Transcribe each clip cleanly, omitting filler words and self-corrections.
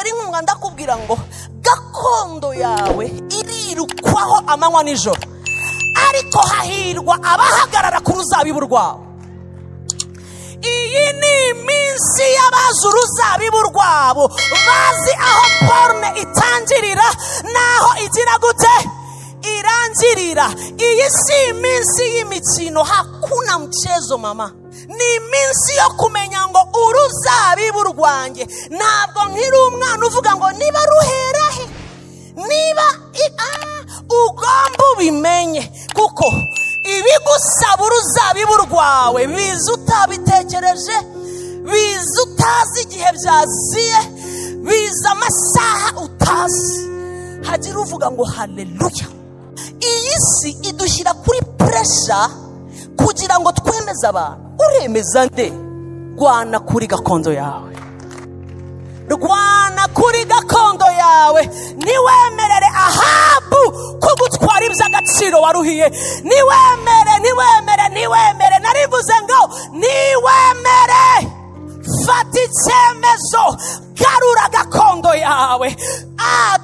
Ndagutera inkunga, ndakubwira ngo gakondo yawe irirukwaho amanywa nijoro, ariko hahirwa abahagarara ku ruzabibu rwawe. Iyi ni iminsi y'abazi uruzabibu rwabo, bazi aho borne itangirira n'aho igira gute irangirira. Iyi si iminsi y'imikino, hakuna mchezo mama. Ni iminsi yo kumenya ngo uruzabibu rwanjye ntabwo nkiri umwana uvuga ngo niba ruhera he, niba ugomba ubimenye, kuko ibigusaba uruzabibu rwawe biza utabitekereje, biza utazi igihe byaziye, biza amasaha utazi. Hagira uvuga ngo haleluya. Iyi si idushyira kuri pressure kugira ngo twemeze abantu. Uremeza nde? Rwana kuri gakondo yawe, rwana kuri gakondo yawe. Ntiwemerere Ahabu kugutwara iby'agaciro waruhiye. Ntiwemere, ntiwemere, ntiwemere. Narivuze ngo ntiwemere. Fata icyemezo, garura gakondo yawe.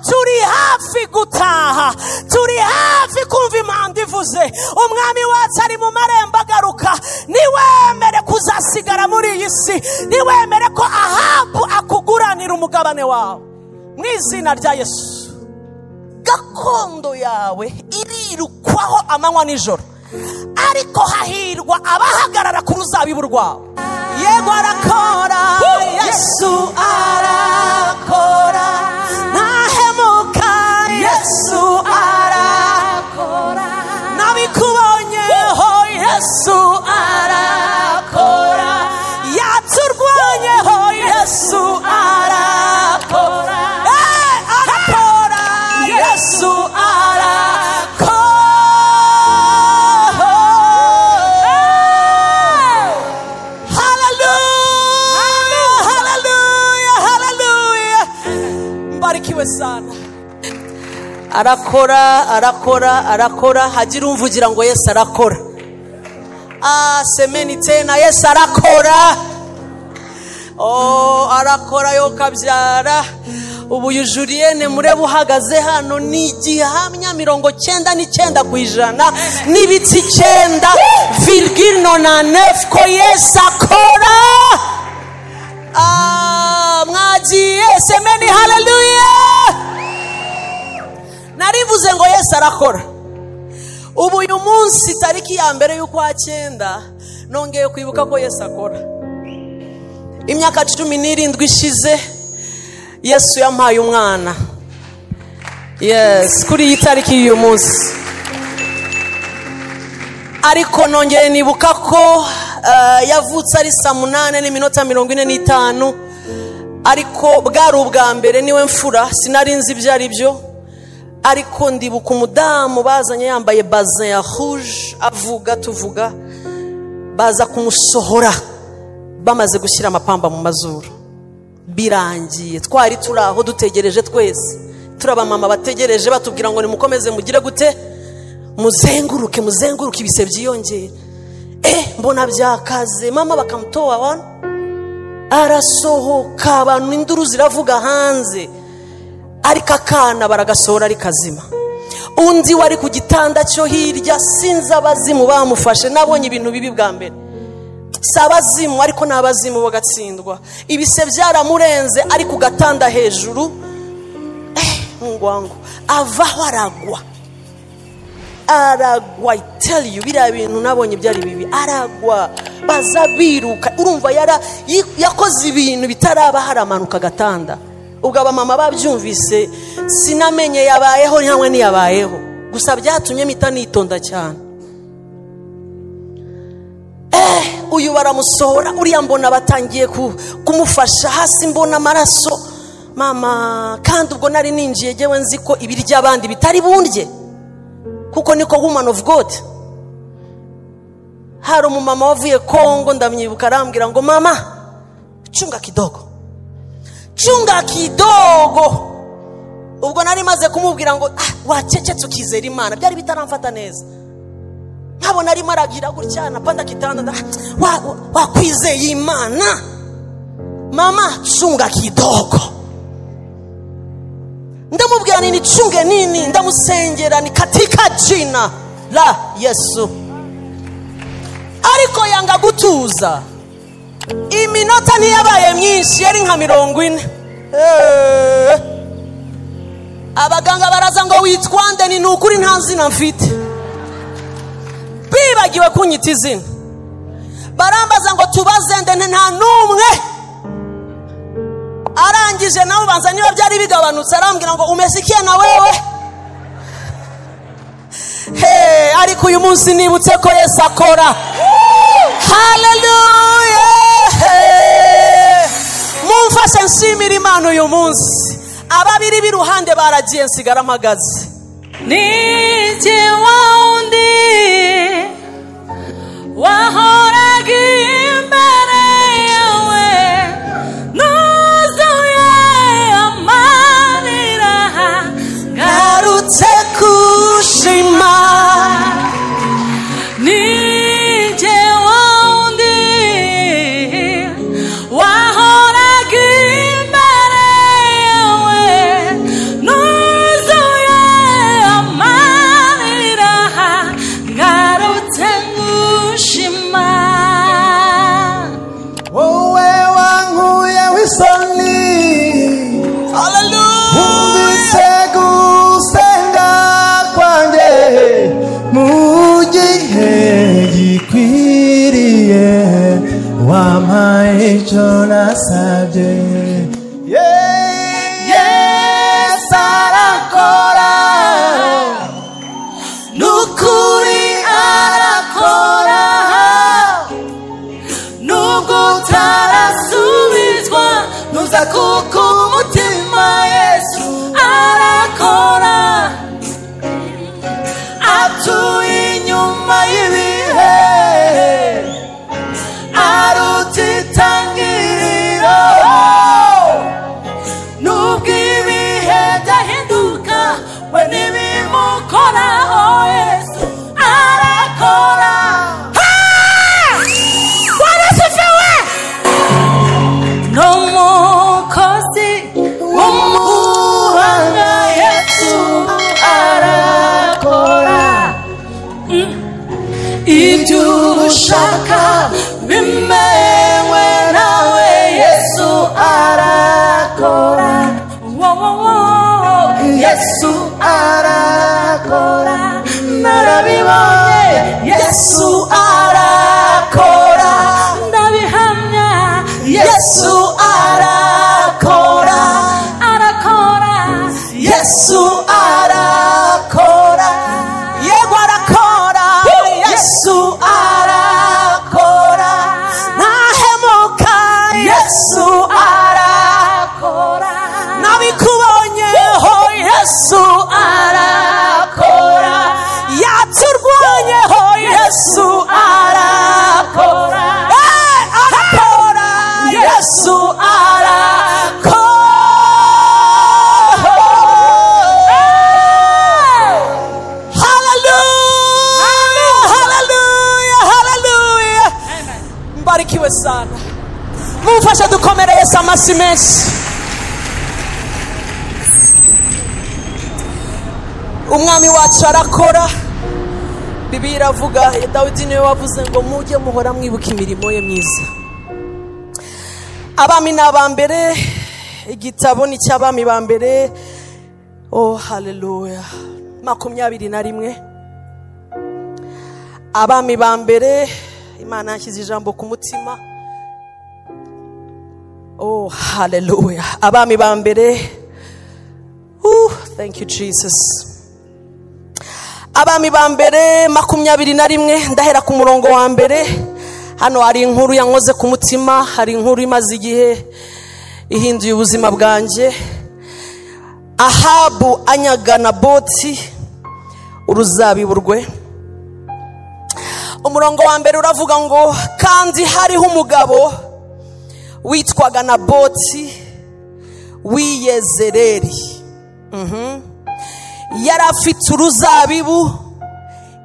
Turi hafi gutaha, turi hafi kumva impanda ivuze. Umwami wacu ari mu marembo agaruka. Ntiwemere kuzasigara muri iyi si, ntiwemere ko Ahabu akuguranira umugabane wawe. Mu izina rya Yesu, gakondo yawe irirukwaho amanywa nijoro, ariko hahirwa abahagarara ku ruzabibu rwawe. Yego arakora, Yesu arakora, ntahemuka, Yesu arakora, nabikubonyeho, Yesu arakora, yaturwanyeho, Yesu arakora, arakora, Yesu arakora. Mbarikiwe sana. Arakora, arakora, arakora. Hagira umvugira ngo Yesu arakora. Semeni tena, Yesu arakora. Oh, arakora yo kabyara. Ubu Julienne murebe uhagaze hano ni igihamya 99% n'ibiti 9,99 ko Yesu akora. Mwagiye semeni haleluya. Narivuze ngo Yesu arakora. Ubu uyu munsi tariki ya 1 y'ukwa 9 nongeye kwibuka ko Yesu akora. Imyaka 17 ishize Yesu yampaye umwana. Yes, kuri iyi tariki y'uyu munsi. Ariko nongeye nibuka ko yavutse ari saa 8:45, ariko bwari ubwa mbere niwe mfura, sinari nzi ibyo ari byo. Ariko ndibuka umudamu bazanye yambaye bazin ya rouge, avuga tuvuga, baza kumusohora bamaze gushyira amapamba mu mazuru. Birangiye twari turi aho dutegereje twese, turi abamama bategereje, batubwira ngo nimukomeze mugire gute, muzenguruke muzenguruke ibise byiyongere. Mbona byakaze, mama bakamutoa wana arasohoka, abantu induru ziravuga hanze, ariko akana baragasohora ari kazima. Undi wari ku gitanda cyo hirya, sinzi abazimu bamufashe. Nabonye ibintu bibi bwa mbere, si abazimu ariko n'abazimu bagatsindwa. Ibise byaramurenze ari ku gatanda hejuru. Ngwango avaho aragwa, aragwa. I tell you, biriya bintu nabonye byari bibi. Aragwa, baza biruka. Urumva yakoze ibintu bitaraba, haramanuka agatanda. Ubwo abamama babyumvise, sinamenye yabayeho cyangwa ntiyabayeho, gusa byatumye mpita nitonda cyane. Uyu baramusohora, uriya mbona batangiye kumufasha hasi, mbona amaraso mama. Kandi ubwo nari ninjiye jewe nzi ko ibirya abandi bitari bundye, kuko niko woman of God. Hari umumama wavuye Kongo, ndamyibuka, arambwira ngo mama chunga kidogo, chunga kidogo. Ubwo nari maze kumubwira ngo wacecetse ukizera Imana, byari bitaramfata neza. Nkabona arimo aragira gutya, napanda kitanda, wakwizeye Imana mama, chunga kidogo. Ndamubwira nini chunge nini, ndamusengera ni katika jina la Yesu. Ariko yanga gutuza. Iminota ntiyabaye myinshi, yari nka 40. Abaganga baraza ngo witwande, ni nukuri nta zina mfite. Bibagiwe kunyita izina. Barambaza ngo tubazende, nta numwe. Arangije nawe banza niba byari bigabanutse, arambwira ngo umesikia na wewe. Hey, ariko uyu munsi nibutse ko Yesu akora. Hallelujah. Mumfashe nshimira Imana uyu munsi. Ababiri b'iruhande baragiye, nsigara mpagaze. Nije waundi wahoraga imbere yawe, nuzuye amarira, ngarutse kushima. Nije waundi wahoraga imbere yawe, nuzuye amarira, ngarutse ngushima. Wowe wankuyeho isoni, Hallelujah. wumvise gusenga kwanjye mu gihe gikwiriye, wampaye icyo nasabye. Yesu arakora, nukuri arakora, nubwo utarasubizwa ntuza kuko umutima Yesu arakora, atuye inyuma y'ibihe, aruta itangiriro, nubwo ibihe byahinduka we ntibimukoraho, Yesu arakora. Warasifiwe. N'umukozi w'umuhanga Yesu arakora, ibyo ushaka bimewe nawe, Yesu arakora. Wo, wo, wo. Yesu arakora, narabibonye, Yesu arakora. Ndabihamya, Yesu arakora. Arakora. Yesu arakora. Yego arakora. Yesu arakora. Ntahemuka. Yesu arakora. Nabikubonyeho, Yesu arakora. Yaturwanyeho, Yesu arakora. Arakora. Yesu arakora. Hallelujah, hallelujah, hallelujah. Mbarikiwe sana. Mumfashe dukomere Yesu amashyi menshi. Umwami wacu arakora. Bibiliya iravuga, Dawidi niwe wavuze ngo mujye muhora mwibuka imirimo ye myiza. Abami ni abambere, igitabo ni icy'abami ba mbere. Oh hallelujah. 21. Abami ba mbere, Imana yashyize ijambo ku mutima. Oh hallelujah. Abami ba mbere. Thank you Jesus. Abami ba mbere 21, ndahera ku murongo wa mbere. Hano hari inkuru yankoze ku mutima, hari inkuru imaze igihe ihinduye ubuzima bwanjye. Ahabu anyaga Naboti uruzabibu rwe. Umurongo wa mbere uravuga ngo kandi hariho umugabo witwaga Naboti w'Iyezereli. Yari afite uruzabibu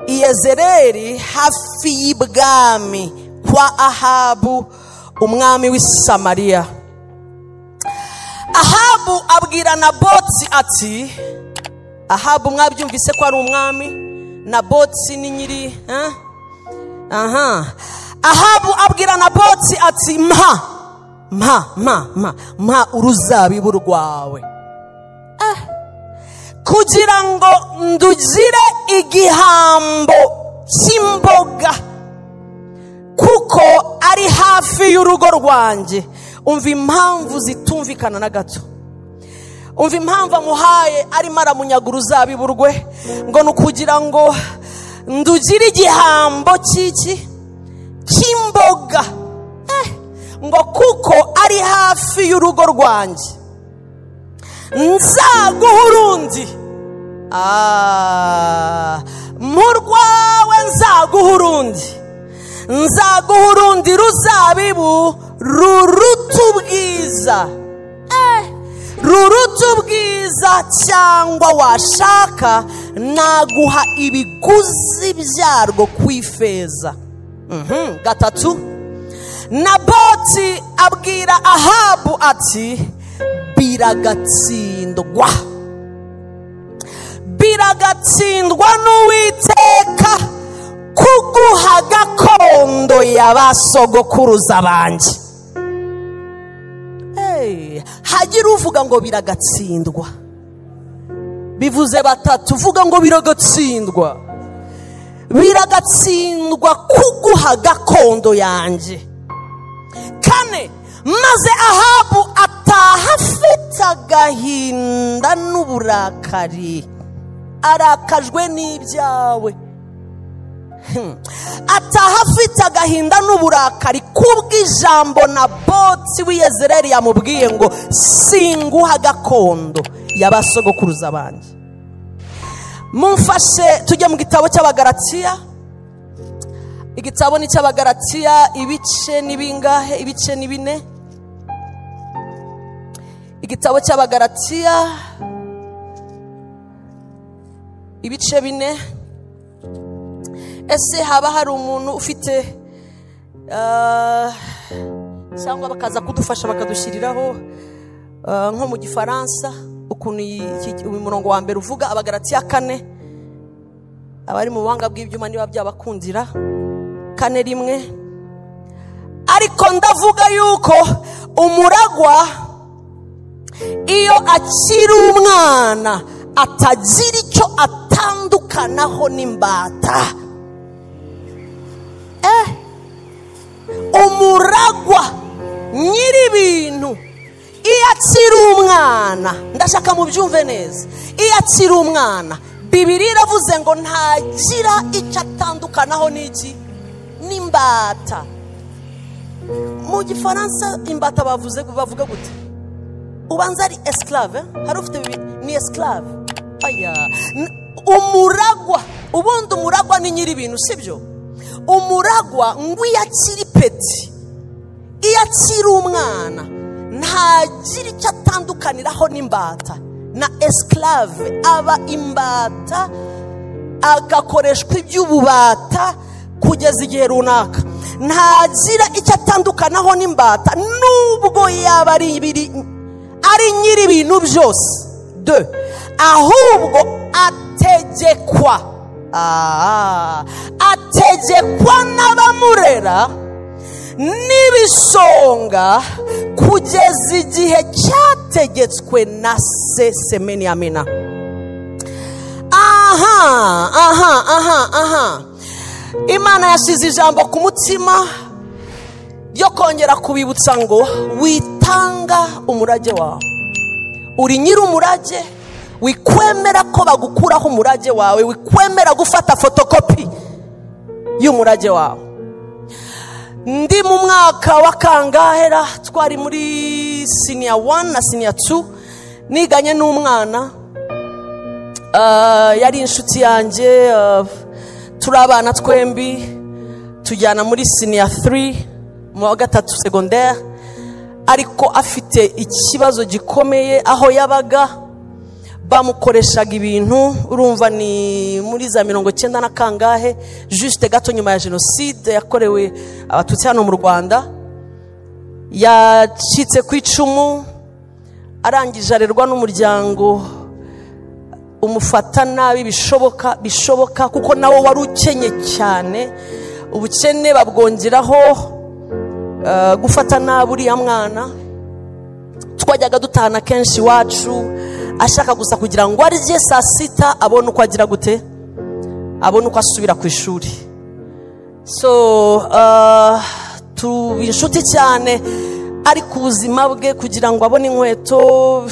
Iyezereli hafi y'ibwami kwa Ahabu umwami w'i Samariya. Ahabu abwira Naboti ati Ahabu mwabyumvise ko ari umwami, Naboti ni nyiri aha. Ahabu abwira Naboti ati mpa mpa mpa mpa mpa uruzabibu rwawe kugira ngo ndugire igihambo cy'imboga, kuko ari hafi y'urugo rwanjye. Umva impamvu zitumvikana na gato. Umva impamvu amuhaye arimo aramunyaga uruzabibu rwe, ngo ni ukugira ngo ndugire igihambo cy'iki cy'imboga, ngo kuko ari hafi y'urugo rwanjye, nzaguha urundi mu rwawe, nzaguha urundi, nzaguha urundi ruzabibu ruruta ubwiza, ruruta ubwiza, cyangwa washaka naguha ibiguzi byarwo ku ifeza. 3, Naboti abwira Ahabu ati biragatsindwa, biragatsindwa n'Uwiteka kuguha gakondo y'abasogokuruza banjye. Hagira uvuga ngo biragatsindwa, bivuze batatu, uvuga ngo biragatsindwa, biragatsindwa kuguha gakondo yanjye. 4, maze Ahabu ataha afite agahinda n'uburakari, arakajwe n'ibyawe. Ataha afite agahinda n'uburakari kubw'ijambo Naboti w'i Yezereli yamubwiye ngo singuha gakondo y'abasogokuruza banjye. Mumfashe tujye mu gitabo cy'Abagalatiya. Igitabo ni cy'Abagalatiya, ibice ni bingahe? Ibice ni 4. Igitabo cy'Abagalatiya ibice 4. Ese haba hari umuntu ufite cyangwa bakaza kudufasha bakadushyiriraho nko mu Gifaransa ukuntu uyu murongo wa mbere uvuga? Abagalatiya 4, abari mu buhanga bw'ibyuma niba byabakundira, 4:1. Ariko ndavuga yuko umuragwa iyo akiri umwana atagira icyo atandukanaho n'imbata. Umuragwa nyiri ibintu iyo akiri umwana, ndashaka mubyumve neza, iyo akiri umwana, Bibiliya iravuze ngo ntagira icyo atandukanaho n'iki? N'imbata. Mu Gifaransa imbata bavuga gute? Ubanza ari esclave, hari ufite ni esclave. Aya, umuragwa, ubundi umuragwa ni nyiri ibintu, sibyo? Umuragwa ngo iyo akiri peti, iyo akiri umwana, ntagira icyo atandukaniraho n'imbata. Na esclave aba imbata, agakoreshwa iby'ububata kugeza igihe runaka. Ntagira icyo atandukanaho n'imbata nubwo yaba ari nyiri ibintu byose. 2, ahubwo ategekwa, ategekwa n'abamurera n'ibisonga kugeza igihe cyategetswe na se. Semeni amina. Aha aha aha aha. Imana yashize ijambo ku mutima yo kongera kubibutsa ngo witanga umurage wawe. Uri nyiri umurage, wikwemera ko bagukuraho umurage wawe, wikwemera gufata fotokopi y'umurage wawe. Ndi mu mwaka wa kangahera, twari muri senior 1 na senior 2, niganye n'umwana yari inshuti yanjye, turi abana twembi, tujyana muri senior 3 mu wa 3 secondaire, ariko afite ikibazo gikomeye aho yabaga bamukoreshaga ibintu. Urumva ni muri za 90 na kangahe, juste gato nyuma ya genocide yakorewe Abatutsi hano mu Rwanda. Yacitse ku icumu, arangije arerwa n'umuryango Umufata nabi bishoboka kuko nawe wari ukenye cyane. Ubukene babwongeraho gufata nabi uriya mwana. Twajyaga dutahana kenshi iwacu, ashaka gusa kugira ngo arye saa sita abone uko agira gute, abone uko asubira ku ishuri. So tuba inshuti cyane, ariko ubuzima bwe kugira ngo abone inkweto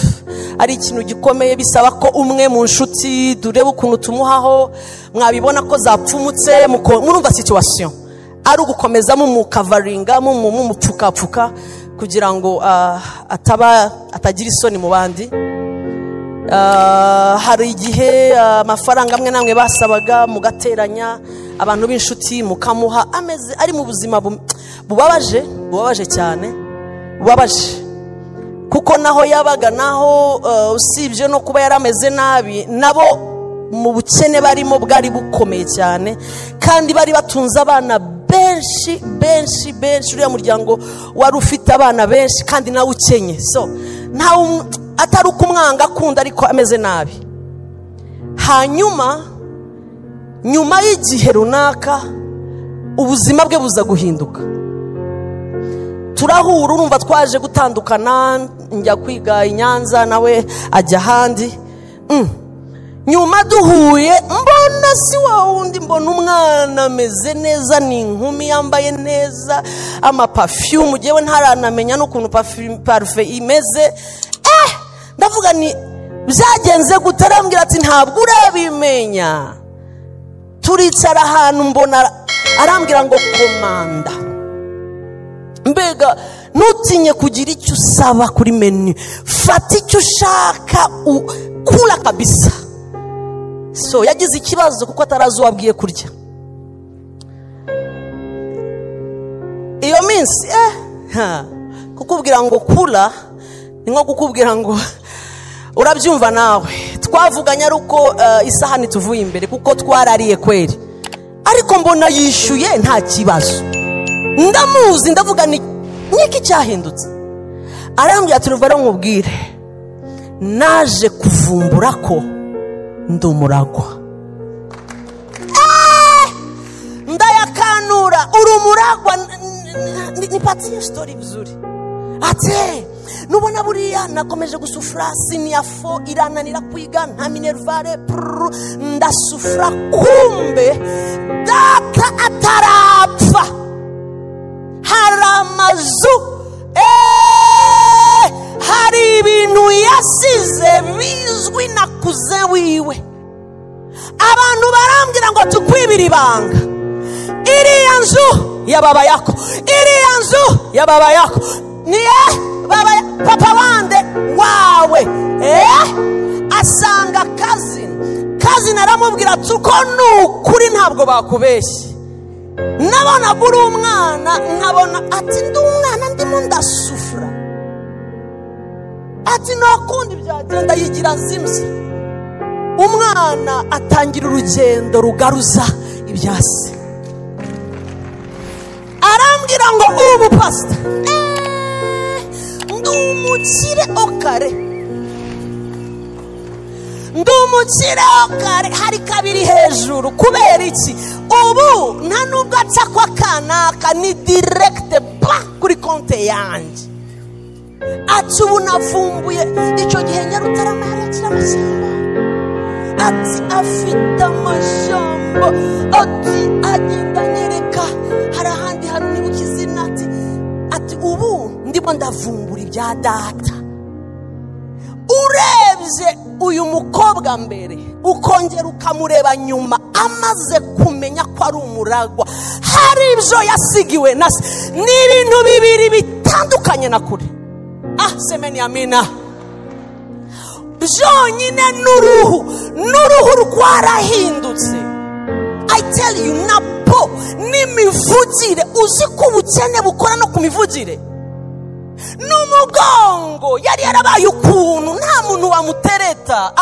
ari ikintu gikomeye, bisaba ko umwe mu nshuti durebe ukuntu tumuhaho. Mwabibona ko zapfumutse, murumva situation ari ugukomeza mumukavaringa, mumupfukapfuka kugira ngo ataba atagira isoni mu bandi. Hari igihe amafaranga amwe namwe basabaga mugateranya abantu b'inshuti mukamuha, ameze ari mu buzima bubabaje cyane, bubabaje. Kuko naho yabaga, naho usibye no kuba yarameze nabi, nabo mu bukene barimo bwari bukomeye cyane, kandi bari batunze abana benshi benshi benshi. Uriya muryango wari ufite abana benshi kandi nawe ukenye, so ntawe atari ukumwanga akunda, ariko ameze nabi. Hanyuma nyuma y'igihe runaka ubuzima bwe buza guhinduka. Turahura, urumva twaje gutandukana, njya kwiga i Nyanza nawe ajya ahandi. Nyuma duhuye mbona si wa wundi, mbona umwana ameze neza, ni inkumi yambaye neza, amaperfume jewe ntaranamenya n'ukuntu parufe imeze. Ndavuga ni byagenze gute? Arambwira ati ntabwo urabimenya. Turicara ahantu mbona arambwira ngo komanda, mbega ntutinye kugira icyo usaba kuri menu, fata icyo ushaka kula kabisa. So yagize ikibazo kuko atarazi uwabwiye kurya iyo minsi. Kukubwira ngo kula ni nko kukubwira ngo urabyumva nawe. Twavuganye ari uko isahani tuvuye imbere kuko twarariye kweri, ariko mbona yishyuye nta kibazo. Ndamuzi, ndavuga ni niki cyahindutse? Arambwira ati ruva nkubwire, naje kuvumbura ko ndi umuragwa. Ndayakanura, uri umuragwa. Nipatie story vizuri. Ate nubona buriya nakomeje gusufra, siniafo irananira kwiga, nta minervare, ndasufra, kumbe data atarapfa hari amazu, hari ibintu yasize bizwi na kuze wiwe. Abantu barambwira ngo tukwibira ibanga, iriya nzu ya baba yako, iriya nzu ya baba yako niye baba papa wande wawe. Asanga cousin aramubwira ati uko nukuri ntabwo bakubeshye, nabona uri umwana, nkabona ati ndi umwana ndimo ndasufura, ati ntakundi byagenda, yigira zimze. Umwana atangira urugendo rugaruza ibyasi. Arambwira ngo ubu pastor ndi umukire okare, ndi umukire okare, hari kabiri hejuru. Kubera iki? Ubu nta nubwo aca kwa kanaka, ni direct ba kuri konte yanjye. Ati ubu navumbuye. Icyo gihe Nyarutarama yari akiri amashyamba, ati afite amashyamba, ati agenda anyereka hari ahandi hantu nibuka izina, ati ubu ndimo ndavumbura ibya data. Urebye uyu mukobwa mbere ukongera ukamureba nyuma, amaze kumenya ko ari umuragwa, hari ibyo yasigiwe na se. Ni ibintu bibiri bitandukanye na kure. Semeni amina. Byonyine n'uruhu rwarahindutse. I tell you, napo n'imivugire, uzi ko ubukene bukora no ku mivugire. N'umugongo yari yarabaye ukuntu nta muntu wamutereta.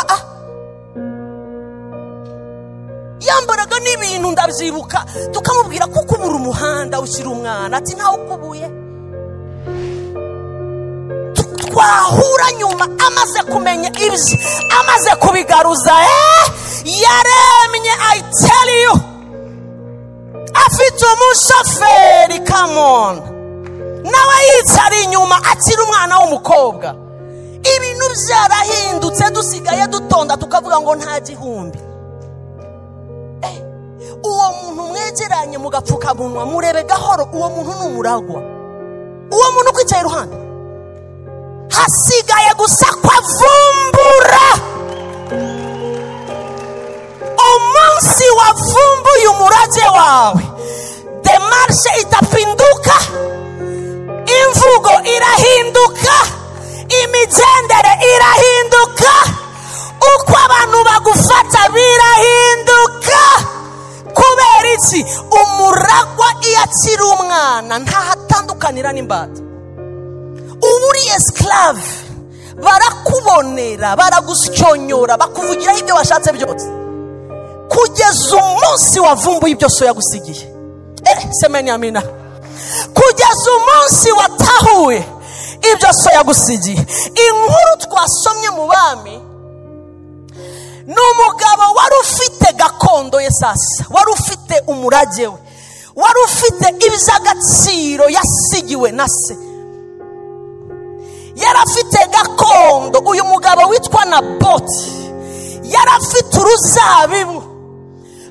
Yambaraga n'ibintu ndabyibuka, tukamubwira ko kubura umuhanda ushyira umwana, ati ntawe ukubuye. Twahura nyuma amaze kumenya ibye, amaze kubigaruza, yaremye. I tell you, afite umushoferi, come on, nawe yicara inyuma akiri umwana w'umukobwa. Ibintu byarahindutse, dusigaye dutonda tukavuga ngo nta gihumbi. Uwo muntu mwegeranye mu gapfukamunwa, murebe gahoro, uwo muntu ni umuragwa. Uwo muntu ukwicaye iruhande, hasigaye gusa kwavumbura. Umunsi wavumbuye umurage wawe, démarche itapinduka, imvugo irahinduka, imigendere irahinduka, uko abantu bagufata birahinduka. Kubera iki? Umuragwa iyo akiri umwana ntahatandukanira n'imbata. Uba uri esclave, barakubonera, baragusyonyora, bakuvugiraho ibyo washatse byose, kugeza umunsi wavumbuye ibyo so yagusigiye. Semeni amina. Kugeza umunsi watahuye ibyo so yagusigiye. Inkuru twasomye mu Bami ni umugabo wari ufite gakondo ye, sasa wari ufite umurage we, wari ufite iby'agaciro yasigiwe na se, yari afite gakondo. Uyu mugabo witwa Naboti yari afite uruzabibu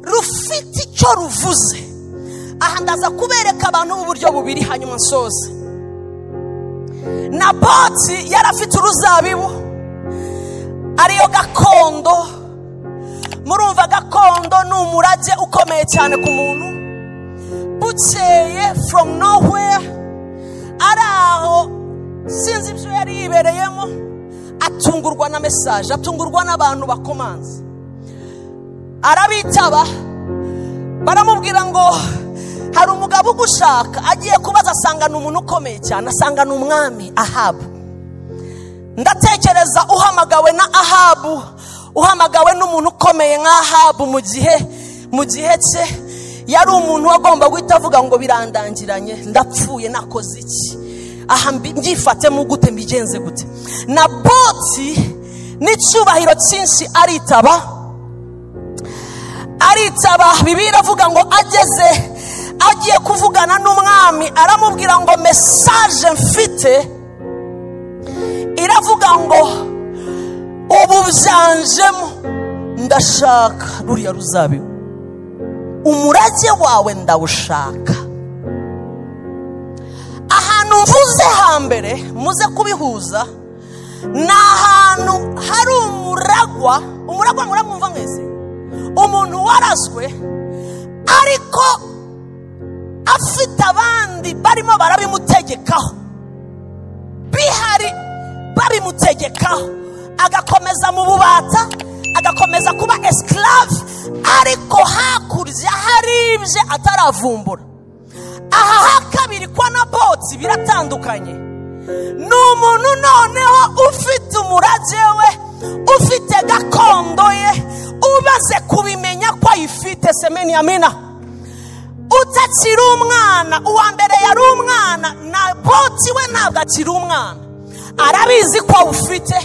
rufite icyo ruvuze. Aha ndaza kubereka abantu b'uburyo bubiri, hanyuma nsoze. Naboti yari afite uruzabibu ariyo gakondo. Murumva, gakondo ni umurage ukomeye cyane ku muntu. Bukeye, from nowhere, ari aho, sinzi ibyo yari yibereyemo, atungurwa na message, atungurwa n'abantu bakomanze. Arabitaba, baramubwira ngo hari umugabo ugushaka. Agiye kubaza asanga ni umuntu ukomeye cyane, asanga ni umwami Ahabu. Ndatekereza uhamagawe na Ahabu, uhamagawe n'umuntu ukomeye nka Ahabu, mu gihe cye yari umuntu wagomba guhita avuga ngo birandangiranye, ndapfuye, nakoze iki aha, mbyifatemo gute, mbigenze gute? Naboti n'icyubahiro cyinshi aritaba, aritaba. Bibiliya iravuga ngo ageze, agiye kuvugana n'umwami, aramubwira ngo message mfite iravuga ngo ubu byanjemo, ndashaka ruriya ruzabibu, umurage wawe ndawushaka. Ahantu mvuze hambere, muze kubihuza, ni ahantu hari umuragwa. Umuragwa muramwumva mwese, umuntu warazwe ariko afite abandi barimo barabimutegekaho, bihari babimutegekaho, agakomeza mu bubata, agakomeza kuba esclave, ariko hakurya hari ibye ataravumbura. Aha ha kabiri kwa Naboti biratandukanye, ni umuntu noneho ufite umurage we, ufite gakondo ye, umaze kubimenya ko ayifite. Semeni amina. Utakiri umwana. Uwa mbere yari umwana, Naboti we ntabwo akiri umwana, arabizi ko awufite,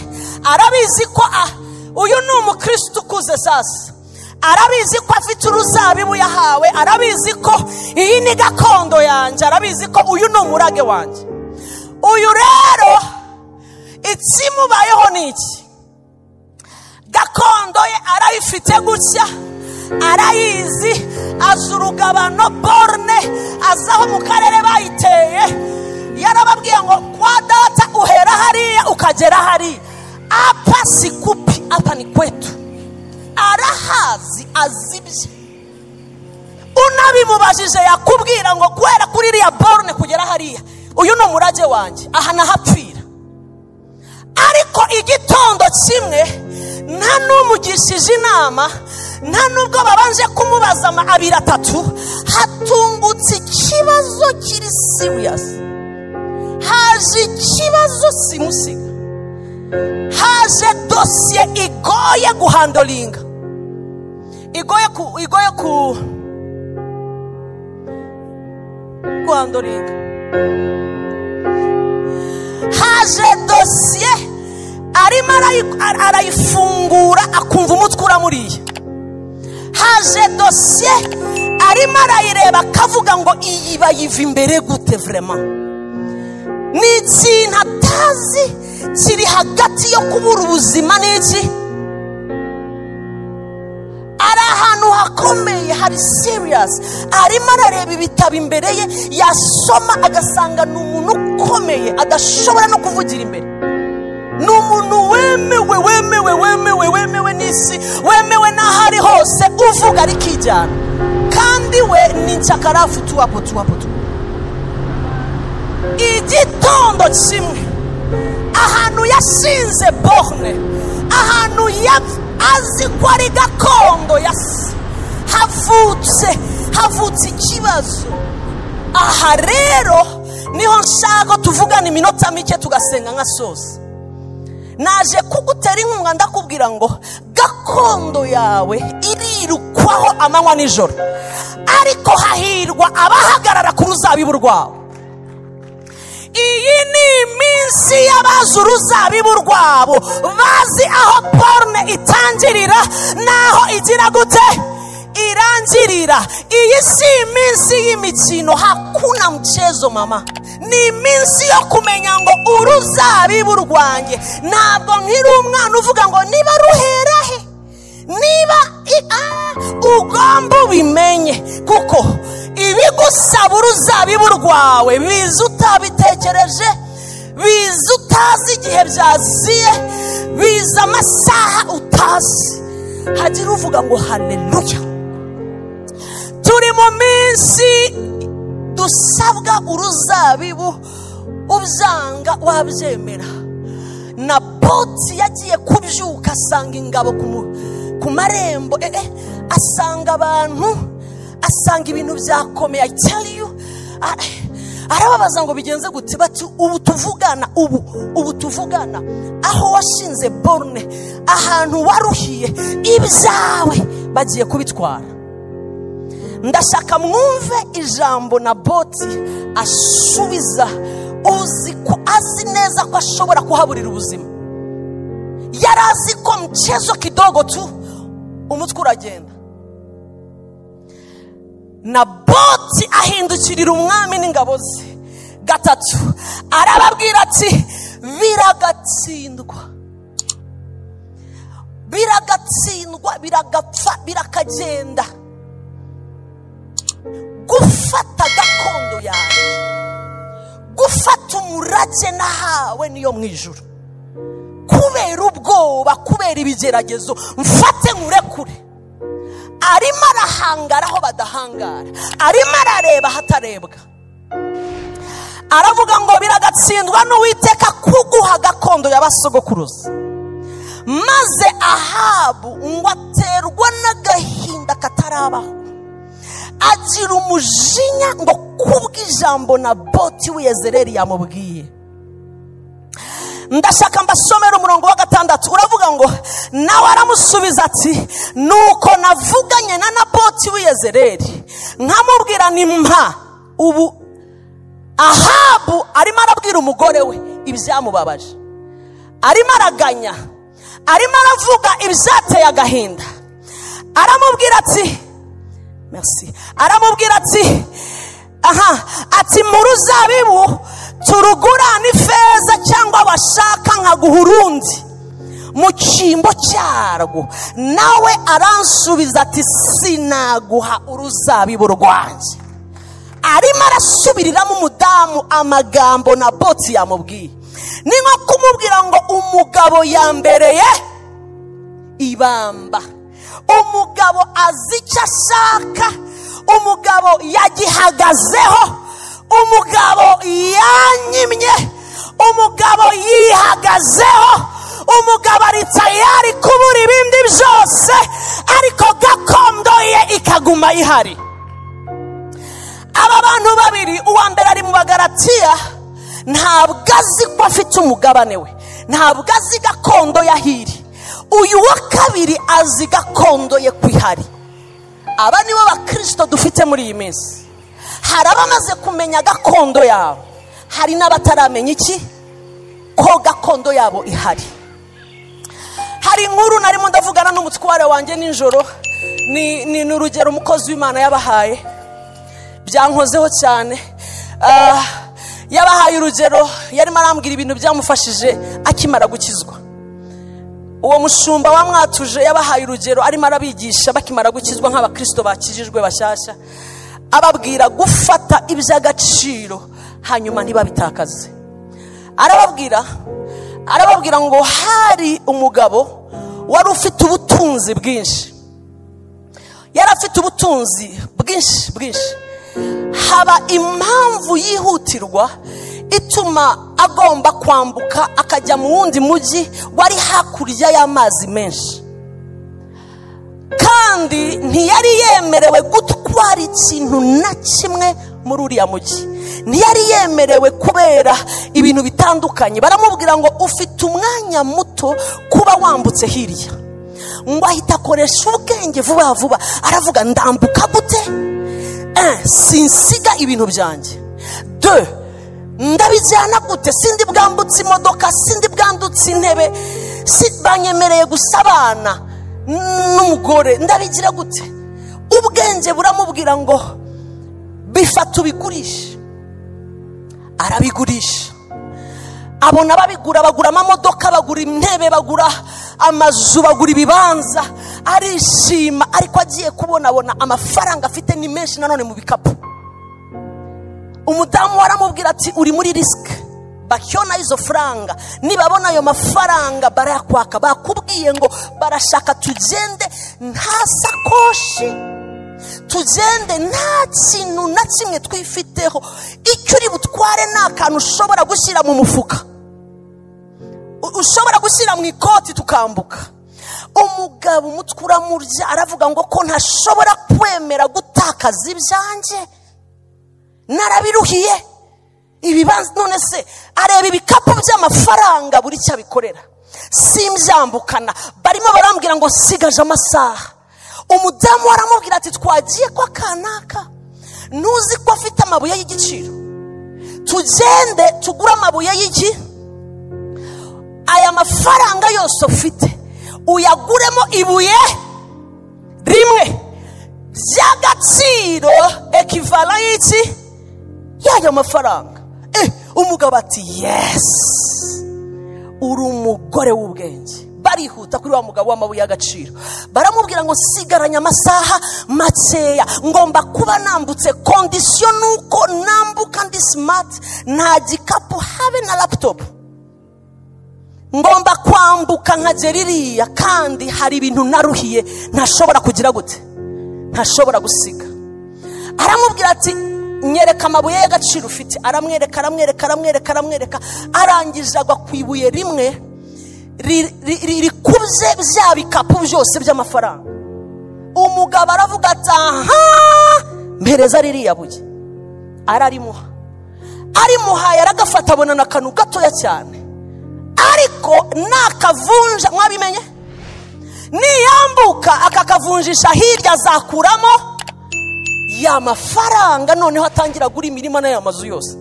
arabizi ko uyu ni umukristo ukuze. Sasa arabizi ko afite uruzabibu yahawe, arabizi ko iyi ni gakondo yanjye, arabizi ko uyu ni umurage wanjye. Uyu rero ikimubayeho ni iki? Gakondo ye arayifite gutya, arayizi, azi urugabano, borne, azi aho mu karere bayiteye. Yarababwiye ngo kwa data uhera hariya ukagera hariya, hapa sikupi, hapa ni kwetu. Arahazi, azi ibye. Unabimubajije yakubwira ngo guhera kuri iriya borne kugera hariya, uyu ni umurage wanjye, aha nahapfira. Ariko igitondo kimwe, nta n'umugishije inama, nta n'ubwo babanje kumubaza abiri atatu, hatungutse ikibazo kiri serious. Haje ikibazo simusiga, haje dosiye igoye guhandlinga, igoye guhandlinga. Haje dosiye arimo arayifungura akumva umutwe uramuriye. Haje dosiye arimo arayireba akavuga ngo iyi bayiva imbere gute vraiment. Ni ikintu atazi kiri hagati yo kubura ubuzima n'iki. Ari ahantu hakomeye, hari serious. Arimo arareba ibitabo imbere ye, yasoma agasanga ni umuntu ukomeye adashobora no kuvugira imbere. Ni umuntu wemewe wemewe wemewe wemewe n'isi, wemewe n'aho ari hose, uvuga arikijyana. Kandi we ni nshakarafu tu hapo tu hapo tu. Igitondo kimwe ahantu yashinze borne, ahantu azi ko ari gakondo yasi, havutse ikibazo. Aha rero niho nshaka tuvugana iminota mike tugasenga nka sose. Naje kugutera inkunga ndakubwira ngo gakondo yawe irirukwaho amanywa nijoro, ariko hahirwa abahagarara ku ruzabibu rwawe. Iyi ni iminsi y'abazi uruzabibu rwabo, bazi aho porne itangirira n'aho igira gute irangirira. Iyi si iminsi y'imikino, hakuna mchezo mama. Ni iminsi yo kumenya ngo uruzabibu rwanjye ntabwo nkiri umwana uvuga ngo niba ruhera he, niba ugomba ubimenye, kuko ibigusaba uruzabibu rwawe biza utabitekereje, biza utazi igihe byaziye, biza amasaha utazi. Hagira uvuga ngo haleluya. Turi mu minsi dusabwa uruzabibu, ubyanga wabyemera. Naboti yagiye kubyuka asanga ingabo ku marembo, asanga abantu, asanga ibintu byakomeye. I tell you, arababaza ngo bigenze gute, bati ubu tuvugana, ubu tuvugana aho washinze borne, ahantu waruhiye, ibyawe bagiye kubitwara. Ndashaka mwumve ijambo Naboti asubiza, uzi ko azi neza ko ashobora kuhaburira ubuzima. Yari azi ko mchezo kidogo tu umutwe uragenda. Naboti ahindukirira umwami n'ingabo ze gatatu, arababwira ati biragatsindwa, biragatsindwa, biragapfa, birakagenda. Gufata gakondo yanjye, gufata umurage nahawe niyo mu ijuru, kubera ubwoba, kubera ibigeragezo, mfate nkurekure. Arimo arahangara aho badahangara, arimo arareba ahatarebwa. Aravuga ngo biragatsindwa n'Uwiteka kuguha gakondo y'abasogokuruza. Maze Ahabu ngo aterwa n'agahinda katarabaho, agira umujinya ngo kubw'ijambo Naboti w'Yezereli yamubwiye. Ndashaka mbasomera umurongo wa 6, uravuga ngo nawe aramusubiza ati nuko navuganye na Naboti w'Yezereli nkamubwira ni mpa. Ubu Ahabu arimo arabwira umugore we ibyamubabaje, arimo araganya, arimo aravuga ibyateye agahinda. Aramubwira ati merci, aramubwira ati aha, ati mu ruzabibu turugurana ifeza cyangwa bashaka nkaguha urundi mu cyimbo cyarwo. Nawe aransubiza ati sinaguha uruzabibu rwanjye. Arimo arasubiriramo umudamu amagambo Naboti yamubwiye. Ni nko kumubwira ngo umugabo yambereye ibamba, umugabo azi icyo ashaka, umugabo yagihagazeho, umugabo yanyimye, umugabo yihagazeho, umugabo ari tayari kubura ibindi byose, ariko gakondo ye ikaguma ihari. Aba bantu babiri, uwa mbere ari mu Bagalatiya, ntabwo azi ko afite umugabane we, ntabwo azi gakondo yahiri. Uyu wa kabiri azi gakondo ye kwihari. Aba nibo bakristo dufite muri iyi minsi. Hari abamaze kumenya gakondo yabo, hari n'abataramenya iki. ko gakondo yabo ihari. Hari inkuru narimo ndavugana n'umutware wanjye nijoro, ni urugero umukozi w'Imana yabahaye, byankozeho cyane. Yabahaye urugero, yarimo arambwira ibintu byamufashije akimara gukizwa. Uwo mushumba wamwatuje yabahaye urugero arimo arabigisha bakimara gukizwa nk'abakristo bakijijwe bashyashya, ababwira gufata iby'agaciro hanyuma ntibabitakaze. Arababwira ngo hari umugabo wari ufite ubutunzi bwinshi, yari afite ubutunzi bwinshi bwinshi. Haba impamvu yihutirwa ituma agomba kwambuka akajya mu wundi mujyi wari hakurya y'amazi menshi, kandi ntiyari yemerewe gutwara ikintu na kimwe muri uriya mujyi, ntiyari yemerewe kubera ibintu bitandukanye. Baramubwira ngo ufite umwanya muto kuba wambutse hirya, ngo ahita akoresha ubwenge vuba vuba, aravuga ndambuka gute? Sinsiga ibintu byanjye. 2, ndabijyana gute? Sindi bwambutse imodoka, sindi bwandutse intebe, banyemereye gusa abana n'umugore, ndabigira gute? Ubwenge buramubwira ngo bifata ubigurishe. Arabigurisha, abona babigura, bagura amamodoka, bagura intebe, bagura amazu, bagura ibibanza. Arishima, ariko agiye kubonabona amafaranga afite ni menshi nanone mu bikapu. Umudamu aramubwira ati uri muri risk, bakiona izo franga, nibabona ayo mafaranga barayakwaka, bakubwiye ngo barashaka tugende nta sakoshi, tugende nta kintu na kimwe twifiteho, icyo uri butware nta kantu ushobora gushyira mu mufuka, ushobora gushyira mu ikoti tukambuka. Umugabo umutwe uramurya, aravuga ngo ko ntashobora kwemera gutakaza ibyanjye, narabiruhiye ibibanza. None se areba ibikapu by'amafaranga buri cyo abikorera, simbyambukana. Barimo barambwira ngo sigaje amasaha. Umudamu aramubwira ati twagiye kwa kanaka, ntuzi ko afite amabuye y'igiciro, tugende tugure amabuye y'iki, aya mafaranga yose ufite uyaguremo ibuye rimwe by'agaciro ekivala y'iki y'ayo mafaranga. Umugabo ati yes, uri umugore w'ubwenge. Barihuta kuri wa mugabo w'amabuye y'agaciro, baramubwira ngo sigaranye amasaha makeya, ngomba kuba nambutse, kondisiyo nuko nambuka ndi smart, nta gikapu habe na laptop, ngomba kwambuka nkagera iriya, kandi hari ibintu naruhiye ntashobora kugira gute, ntashobora gusiga. Aramubwira ati nyereka amabuye y'agaciro ufite. Aramwereka, aramwereka, aramwereka, aramwereka, arangije agwa ku ibuye rimwe rikubye bya bikapu byose by'amafaranga. Umugabo aravuga ati aha, mpereza ririya buye. Ararimuha, arimuhaye, aragafata, abona n'akantu gatoya cyane, ariko nakavunja, mwabimenye, niyambuka akakavunjisha hirya azakuramo ya mafaranga, noneho atangira gura imirima n'aya mazu yose.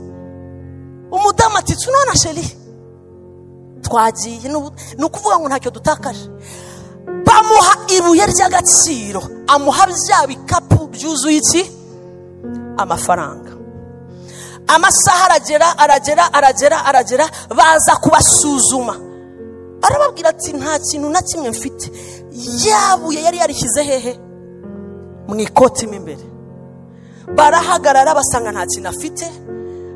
Umudamu ati tunona sheri, twagiye, ni ukuvuga ngo ntacyo dutakaje. Bamuha ibuye ry'agaciro, amuha bya bikapu byuzuye iki, amafaranga. Amasaha aragera, aragera, aragera, aragera, baza kubasuzuma. Arababwira ati nta kintu na kimwe mfite. Yabuye yari yarishyize hehe? Mu ikoti mo imbere. Barahagarara basanga nta kintu afite,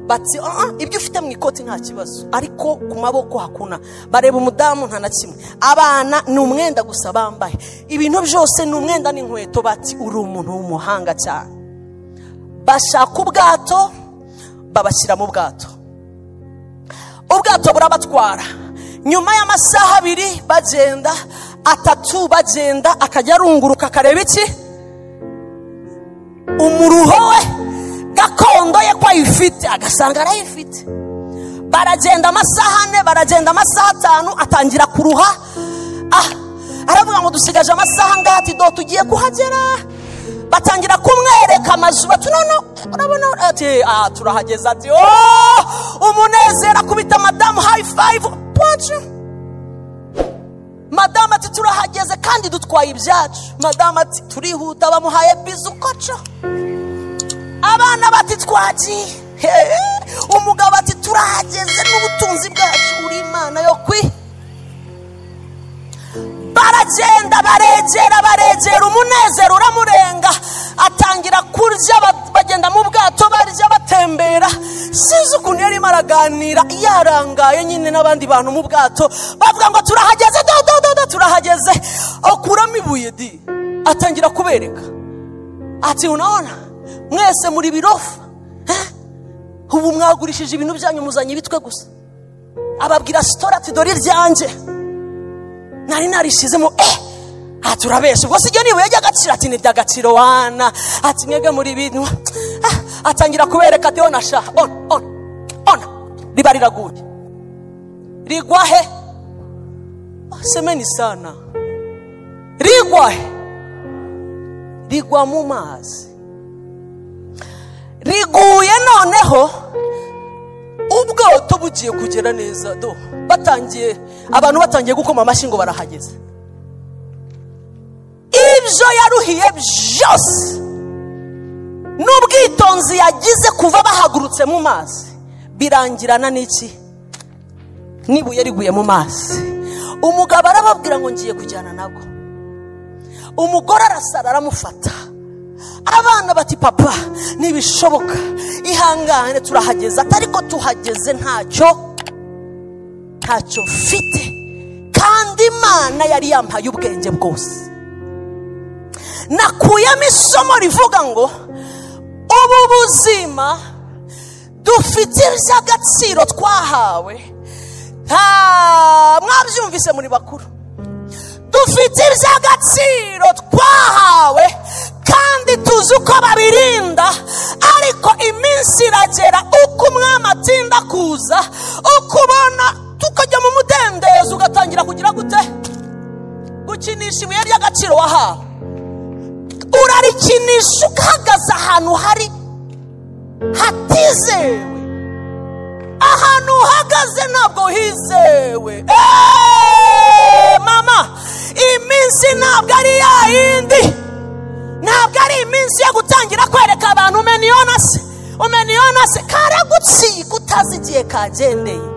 bati ibyo ufite mu ikoti nta kibazo, ariko ku maboko hakuna. Bareba umudamu nta na kimwe, abana ni umwenda gusa bambaye, ibintu byose ni umwenda n'inkweto. Bati uri umuntu w'umuhanga cyane. Bashaka ubwato, babashyira mu bwato, ubwato burabatwara. Nyuma y'amasaha 2 bagenda, 3 bagenda, akajya arunguruka akareba iki, umuruho we gakondo ye ko ayifite, agasanga arayifite. Baragenda amasaha 4, baragenda amasaha 5, atangira kuruha. Aravuga ngo dusigaje amasaha ngati do tugiye kuhagera. Batangira kumwereka amazu, bati nono urabona, ati ah turahageze, ati oh, umunezero, akubita madamu high five, point. Madamu ati turahageze kandi dutwaye ibyacu. Madamu ati turihuta, bamuhaye bisou koco. Abana bati twagiye. Umugabo ati turahageze n'ubutunzi bwacu, uri Imana yo kwi. Baragenda, baregera, baregera, umunezero uramurenga, atangira kurya. Bagenda mu bwato, barya, batembera. Sinzi ukuntu yarimo araganira yarangaye nyine n'abandi bantu mu bwato, bavuga ngo turahageze, do do do do, turahageze. Akuramo ibuye di, atangira kubereka, ati unaona mwese muri birofa, ubu mwagurishije ibintu byanyu muzanye ibitwe gusa. Ababwira story, ati dore iryanjye nari narishizemo. Ati urabesha, ubwo si iryo ni ibuye ry'agaciro? Ati ni iry'agaciro wana. Ati mwebwe muri bintu. Atangira kubereka ati ona sha, ona, ona, ona, riba riraguye. Rigwa he? Semeni sana, rigwa he? Rigwa mu mazi. Riguye noneho ubwato bugiye kugera neza, do batangiye, abantu batangiye gukoma amashyi ngo barahageze. Ibyo yaruhiye byose n'ubwitonzi yagize kuva bahagurutse mu mazi birangirana n'iki? N'ibuye riguye mu mazi. Umugabo arababwira ngo ngiye kujyana nabwo. Umugore arasara, aramufata. Abana bati papa ntibishoboka, ihangane turahageze. Ariko tuhageze ntacyo, ntacyo mfite, kandi Imana yari yampaye ubwenge bwose. Nakuyemo isomo rivuga ngo ubu buzima dufite iby'agaciro twahawe. Mwabyumvise muri bakuru, dufite iby'agaciro twahawe kandi tuzi uko babirinda, ariko iminsi iragera uko umwami atinda kuza, uko ubona tukajya mu mudendezo, ugatangira kugira gute? Gukinisha ibuye ry'agaciro wahawe. Urarikinisha, ukahagaze ahantu hari hatizewe. Ahantu uhagaze ntabwo hizewe. Mama, iminsi ntabwo ari ya yindi, ntabwo ari iminsi yo gutangira kwereka abantu umeniona se, umeniona se. Karagucika utazi igihe kagendeye.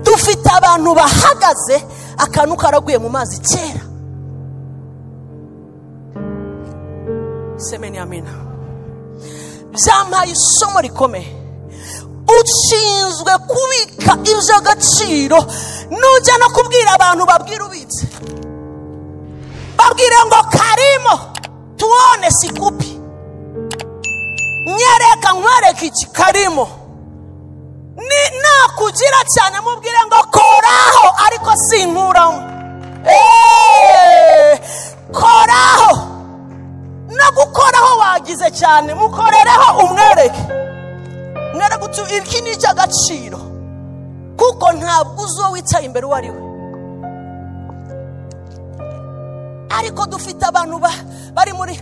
Dufite abantu bahagaze akantu karaguye mu mazi kera. Semeni amina. Byampaye isomo rikomeye. Ushinzwe kubika iby'agaciro, nujya no kubwira abantu babwira ubitse, babwire ngo karimo tuone sikupi, nyereka nkwereke iki karimo. Ni nakugira cyane mubwire ngo koraho, ariko sinkuramo. Koraho no gukoraho wagize cyane, mukorereho umwereke, mwereke uti iki ni icy'agaciro, kuko ntabwo uzi uwo wicaye imbere uwo ari we. Ariko dufite abantu bari muri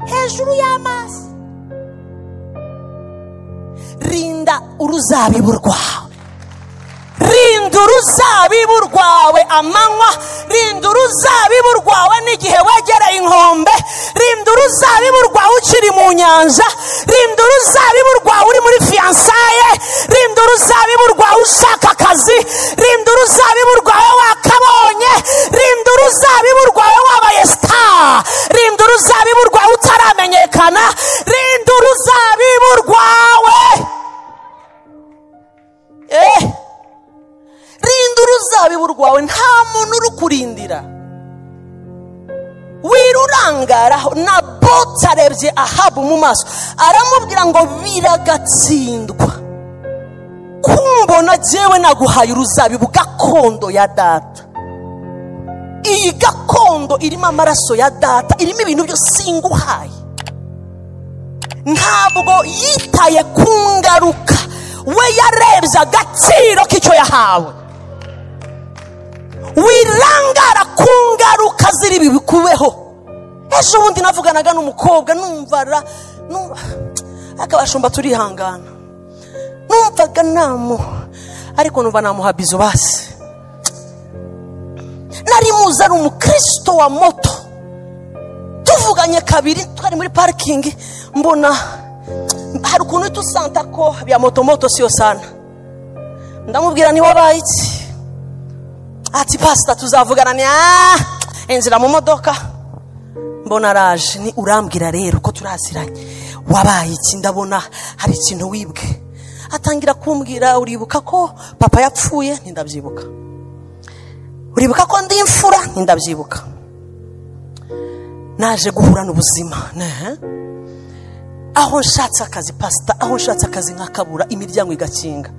hejuru y'amazi. Rinda uruzabibu rwawe, rinda uruzabibu rwawe amanywa, rinda uruzabibu rwawe n'igihe wegereye inkombe, rinda uruzabibu rwawe ukiri mu nyanja, rinda uruzabibu rwawe uri muri fiançailles, rinda uruzabibu rwawe ushaka akazi, rinda uruzabibu rwawe wakabonye, rinda uruzabibu rwawe wabaye star, rinda uruzabibu rwawe utaramenyekana, rinda uruzabibu rwawe. Rinda uruzabibu rwawe, nta muntu urukurindira. Wirurangaraho. Naboti arebye Ahabu mu maso, aramubwira ngo biragatsindwa kumbona jyewe naguhaye uruzabibu gakondo ya data. Iyi gakondo irimo amaraso ya data, irimo ibintu byose, singuhaye. Ntabwo yitaye ku ngaruka, we yarebye agaciro k'icyo yahawe. Wirangara ku ngaruka ziri bikubeho. Ejo bundi navuganaga n'umukobwa numvara akabashumba turihangana, numvaga namu ariko numva namuha bizo basi. Nari muzi ari umukristo wa moto, tuvuganye kabiri twari muri parking, mbona hari ukuntu tusanta ko bya moto moto sio sana. Ndamubwira ni wabaye iki? Ati pastor tuzavugana. Ni inzira mu modoka mbona araje, ni urambwira rero ko turaziranye, wabaye iki? Ndabona hari ikintu wibwe. Atangira kumbwira, uribuka ko papa yapfuye? Ntindabyibuka. Uribuka ko ndi imfura? Ntindabyibuka. Naje guhura n'ubuzima. Aho nshatse akazi pastor, aho nshatse akazi nkakabura, imiryango igakinga.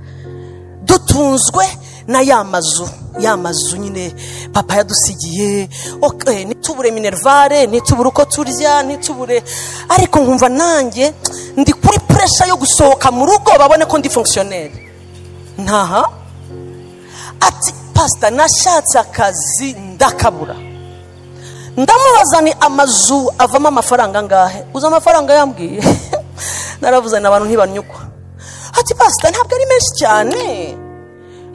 Dutunzwe na ya mazu nyine papa yadusigiye. Okay, nitubure minervare, nitubure uko turya, nitubure, ariko nkumva nanjye ndi kuri pressure yo gusohoka mu rugo babone ko ndi fonctionnaire. Ntaha ati pastor nashatse akazi ndakabura. Ndamubaza ni amazu avamo amafaranga angahe? Uza amafaranga yambwiye. Naravuze n'abantu ntibanyukwa. Ati pastor ntabwo ari menshi cyane,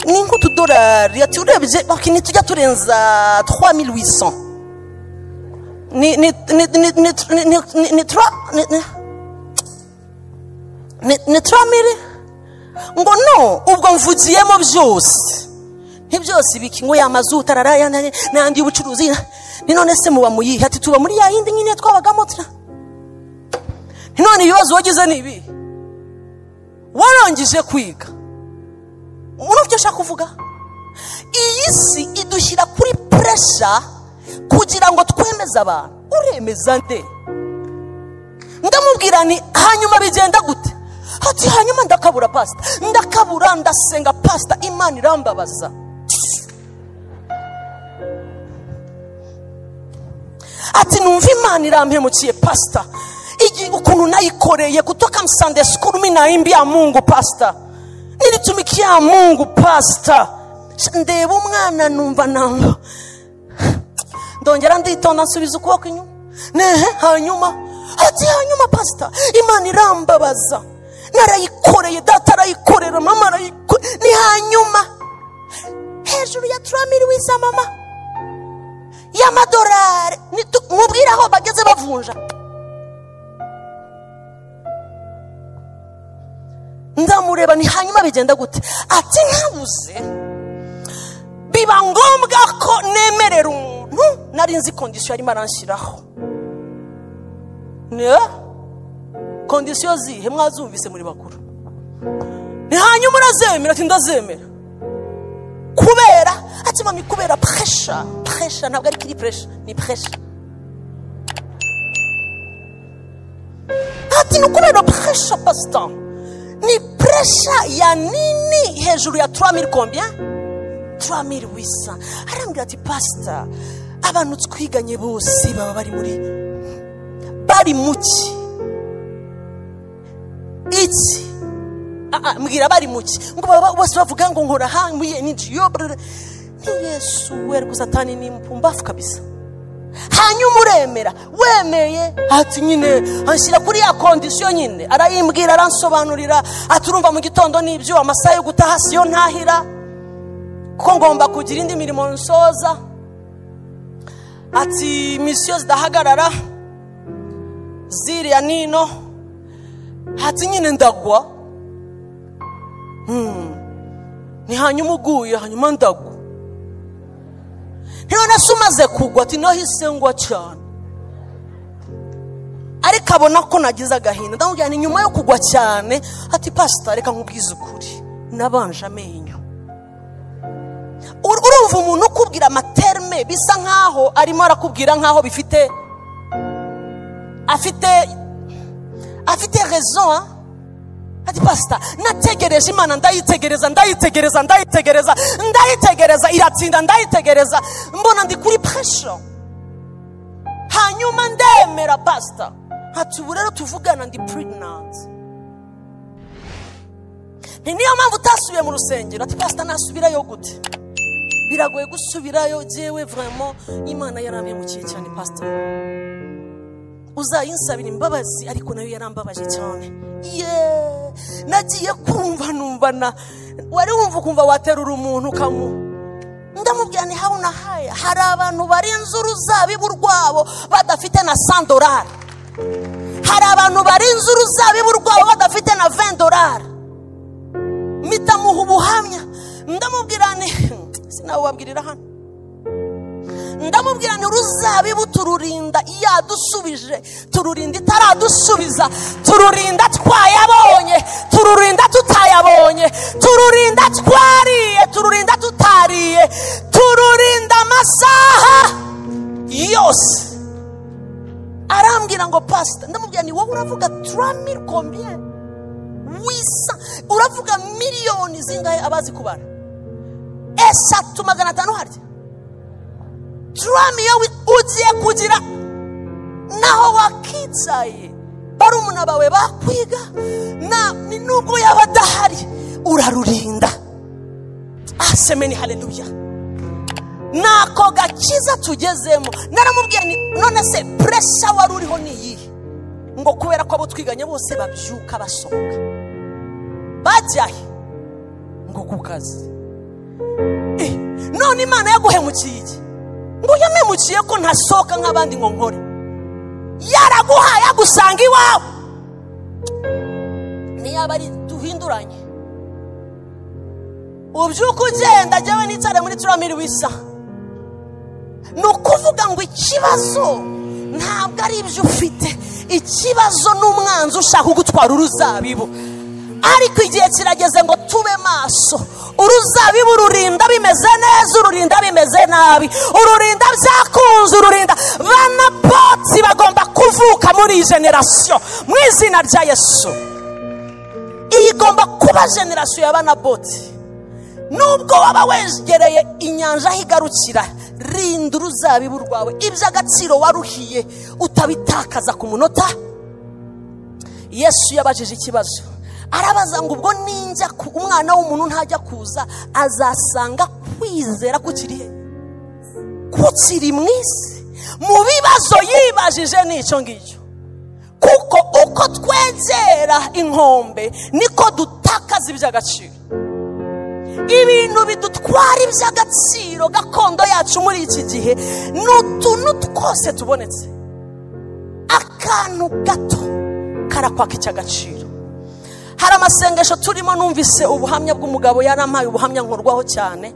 ni nk'utudolari. Ati urebye okay, nitujya turenza 3800 ni ni ni ni ni ni ni ni ni 3000. Ngo no, ubwo mvugiyemo byose ntibyose ibiki ngo ya mazu tararaya n'andi y'ubucuruzi. Ni none se muba muyihe? Ati tuba muri ya yindi nyine twabagamo. Ni none ibibazo wagize ni ibi? Warangije kwiga. Urumva ushaka kuvuga? Iyi si idushyira kuri pressure kugira ngo twemeze abantu. Uremeza nde? Ndamubwira ni hanyuma bigenda gute? Ati hanyuma ndakabura pastor, ndakabura, ndasenga pastor, Imana irambabaza. Ati numva Imana irampemukiye pastor, ukuntu nayikoreye kutoka Sunday school mimi naimbia Mungu pastor, nilitumikia Mungu pastor. Ndeba umwana numva namba, ndongera nditonda nsubiza ukuboko inyuma. Nehe hanyuma ati hanyuma pastor Imana irambabaza, narayikoreye, data arayikorera, mama arayikorera. Ni hanyuma hejuru ya 3000 wisa mama y'amadolari, mubwira aho bageze bavunja. Ndamureba ni hanyuma bigenda gute? Ati nkabuze, biba ngombwa ko nemerera umuntu nari nzi condition arimo aranshyiraho. Ne condition zihe mwazumvise muri bakuru? Ni hanyuma urazemera? Ati ndazemera. Kubera ati mami, kubera pressure, pressure ntabwo ari kiri pressure, ni pressure. Ati no kubera pressure pastor, ni pressure ya nini hejuru ya 3000 combien? 3800. Arambwira ati pastor, abantu twiganye bose baba bari muri bari muki iki mbwira bari muki ngo baba bose bavuga ngo nkora hanguye ni jiyo. Ni Yesu werko satani ni mpumbafu kabisa. Hanyuma uremera, wemeye ati nyine anshyira kuri ya condition nyine, arayimbwira aransobanurira, aturumva mu gitondo nibyo amasaha yo gutaha siyo ntahira ko ngomba kugira indi mirimo nsoza. Ati misiyo zidahagarara ziriya nino. Ati nyine ndagwa. Ni hanyuma uguye, hanyuma ndagwa. None se umaze kugwa? Ati nahise ngwa cyane. Ariko abona ko nagize agahinda. Ndamubwira ni nyuma yo kugwa cyane. Ati pastor reka nkubwize ukuri, nabanje amenyo. Urumva umuntu ukubwira amaterme bisa nkaho arimo arakubwira nkaho bifite afite raison. Ati pastor nategereje Imana, ndayitegereza ndayitegereza ndayitegereza ndayitegereza, iratsinda ndayitegereza, mbona ndi kuri pressure. Hanyuma ndemera pastor. Ati ubu rero tuvugana ndi pregnant. Ni niyo mpamvu utasubiye mu rusengero? Ati pastor nasubirayo gute? Biragoye gusubirayo, jewe vraiment Imana yarampemukiye cyane pastor. Uzayinsabira imbabazi, ariko nayo yarambabaje cyane. Ye, nagiye kumva numva na wari wumva ukumva waterura umuntu kamu. Ndamubwira ni hauna haya, hari abantu barinze uruzabibu rwabo badafite na $100. Hari abantu barinze uruzabibu rwabo badafite na $20. Mitamuha ubuhamya. Ndamubwira ni sinawubabwirira hano. Ndamubwira ni uruzabibu tururinda yadusubije, tururinda itaradusubiza, tururinda twayabonye, tururinda tutayabonye, tururinda twariye, tururinda tutariye, tururinda amasaha yose. Arambwira ngo pastor, ndamubwira ni wowe uravuga 3000 combien? Wisa uravuga miliyoni zingahe abazi kubara? 3,500 harya. Tramiyo ugiye kugira naho wakitsaye barumuna bawe bakwiga na nubwo yaba dahari urarurinda. Asemeni haleluya. Nako gakiza tugezemo. Naramubwiye ni none se pressure wari uriho ni iyihe? Ngo kubera ko abo twiganye bose babyuka basohoka bajyahe ngo ku kazi. None Imana yaguhemukiye iki? Ngo yamemukiye ko ntasohoka nk'abandi ngo nkore. Yaraguhaye agusanga iwawe. Niyaba ari duhinduranye. Ubyuka ugenda jyewe nicare muri turamiri wisa. Ni ukuvuga ngo ikibazo ntabwo ari ibyo ufite, ikibazo n'umwanzi ushaka kugutwara uruzabibu. Ariko igihe kirageze ngo tube maso. Uruzabibu rurinda bimeze neza, ururinda bimeze nabi, ururinda byakunze, ururinda. Bana botsi bagomba kuvuka muri iyi generation mu izina rya Yesu. Iyi igomba kuba generation ya bana botsi. Nubwo waba wegereye inyanja aho igarukira, rinda uruzabibu rwawe. Iby'agaciro waruhiye utabitakaza ku munota. Yesu yabajije ikibazo, arabaza ngo ubwo ninjya ku umwana w'umuntu ntajya kuza azasanga kwizera kukiri he? Kukiri mu isi? Mu bibazo yibajije n'icyo ngicyo. Kuko uko twegera inkombe niko dutakaza iby'agaciro. Ibintu bidutwara iby'agaciro gakondo yacu muri iki gihe ni utuntu twose tubonetse. Akantu gato karakwaka icy'agaciro. Hari amasengesho turimo, numvise ubuhamya bw'umugabo yarampaye ubuhamya nkorwaho cyane.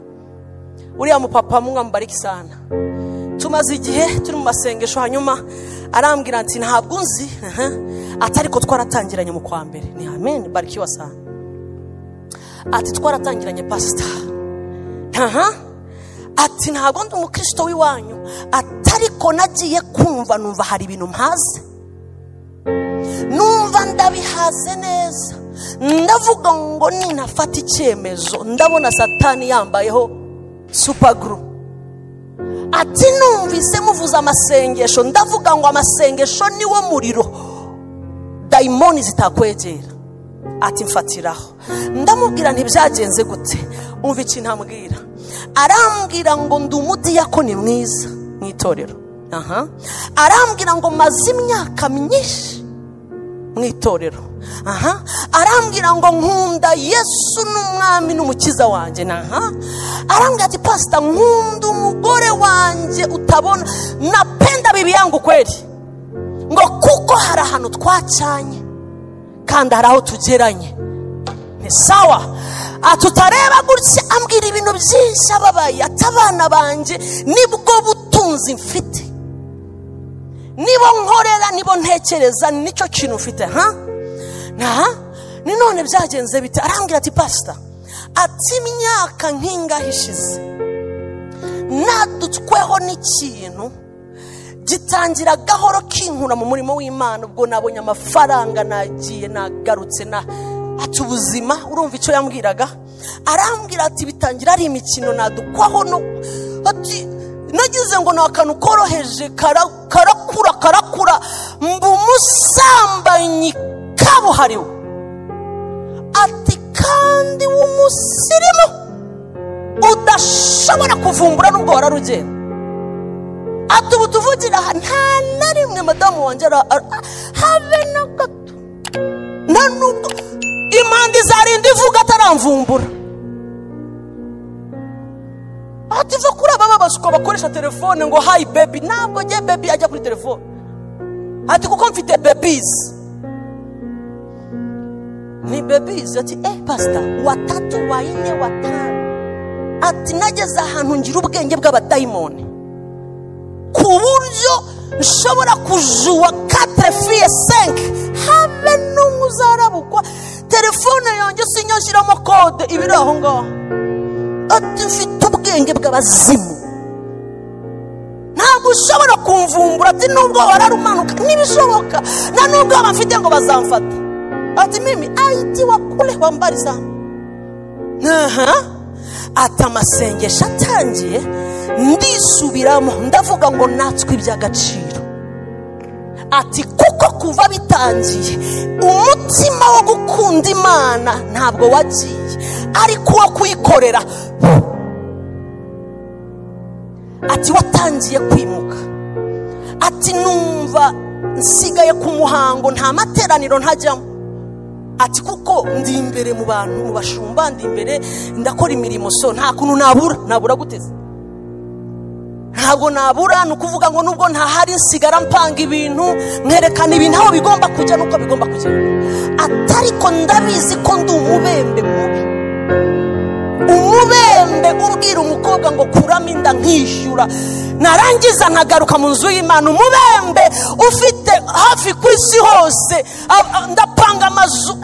Uriya mupapa mwambariki sana. Tumaze igihe turi mu masengesho, hanyuma arambwira ati ntabwo nzi, atari ko twaratangiranye mu kwa mbere. Ni amen, barikiwa sana. Ati twaratangiranye pastor. Ati ntabwo ndi umukristo w'iwanyu, atari ko nagiye kumva numva hari ibintu mpaze. Numva ndabihaze neza. Ndavuga ngo ninafata icyemezo ndabona Satani yambayeho super glue. Ati numvise muvuza amasengesho, ndavuga ngo amasengesho niwo muriro daimoni zitakwegera. Ati mfatiraho. Ndamubwira ntibyagenze gute? Umva iki ntambwira. Arambwira ngo ndi umudiyakoni mwiza mu itorero. Arambwira ngo maze imyaka myinshi mu itorero. Arambwira ngo nkunda Yesu n'umwami n'umukiza wanjye. Arambwira ati pastor nkunda umugore wanjye utabona, napenda bibi yangu kweli. Ngo kuko hari ahantu twacanye kandi hari aho tugeranye. Ni sawa. Atutareba gutya ambwira ibintu byinshi ababaye, atabana banje nibwo butunzi mfite, nibo nkorera, nibo ntekereza, nicyo kintu mfite. Ni none byagenze bite? Arambwira ati pastor, ati imyaka nkingahe ishize nadutsweho n'ikintu gitangira gahoro kinkura mu murimo w'Imana. Ubwo nabonye amafaranga nagiye nagarutse na ati ubuzima. Urumva icyo yambwiraga? Arambwira ati bitangira ari imikino nadukwaho no ati nagize ngo ni akantu koroheje karakura karakura mba umusambanyi kabuhariwe. Ati kandi w'umusirimu udashobora kuvumbura nubwo wararugenda. Ati ubu tuvugira aha nta na rimwe madamu wanjye habe na gato, nta nubwo impanda izarinda ivuga ataramvumbura. Ati va kuri aba babasuka bakoresha telefone ngo hi baby, ntabwo njye baby ajya kuri telefone. Ati kuko mfite babies. Ni babies. Ati pastor, 3, 4, 5. Ati nageze ahantu ngira ubwenge bw'abadayimoni ku buryo nshobora kujuwa 4 filles 5 habe n'umwe uzarabukwa. Telefone yanjye sinyashyiramo kode ibiri aho ngaho. Ati mfite ubwenge bw'abazimu, ntabwo ushobora kumvumbura. Ati nubwo wararumanuka ntibishoboka, na nubwo abafite ngo bazamfata. Ati mimi aiti wakule wambari sana. Ati amasengesho atangiye ndisubiramo ndavuga ngo natwe iby'agaciro. Ati kuko kuva bitangiye umutima wo gukunda Imana ntabwo wagiye, ariko uwo kuyikorera ati watangiye kwimuka. Ati numva nsigaye ku muhango, nta materaniro ntajyamo. Ati kuko ndi imbere mu bantu, mu bashumba, ndi imbere ndakora imirimo, so nta kuntu nabura guteze, ntabwo nabura. Ni ukuvuga ngo nubwo ntahari nsigara mpanga ibintu, nkerekana ibintu aho bigomba kujya nuko bigomba kugenda. Atariko ndabizi ko ndi umubembe mubi, umubembe ubwira umukobwa ngo kuramo inda nkishyura, narangiza nkagaruka mu nzu y'Imana. Umubembe ufite hafi ku isi hose, ndapanga amazu.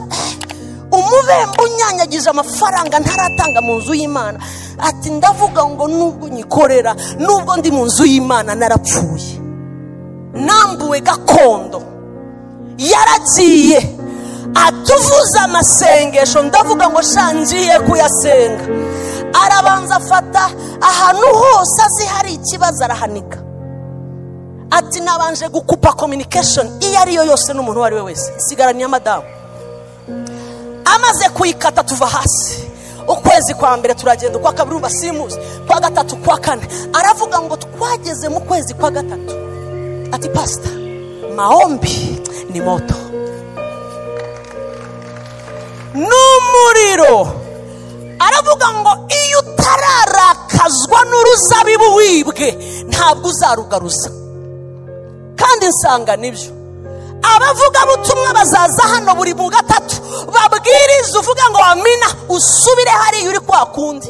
Umubembe unyanyagije amafaranga ntaratanga mu nzu y'Imana. Ati ndavuga ngo nubwo nyikorera, nubwo ndi mu nzu y'Imana narapfuye, nambuwe gakondo yaragiye. Atuvuza amasengesho ndavuga ngo shangiye kuyasenga. Arabanza afata ahantu hose azi hari ikibazo arahanika. Ati nabanje gukupa communication iyo ariyo yose n'umuntu uwo ari we wese, nsigaranye na madamu. Amaze kuyikata tuva hasi. Ukwezi kwa mbere turagenda, kwa kabiri umva simuzi, kwa gatatu, kwa kane. Aravuga ngo twageze mu kwezi kwa gatatu. Ati pastor, maombi ni moto, n'umuriro. Aravuga ngo iyo utararakazwa n'uruzabibu wibwe ntabwo uzarugaruza. Kandi nsanga nibyo. Abavuga butumwa bazaza hano buri mu gatatu babwiriza, uvuga ngo amina, usubire hariya uri kwa kundi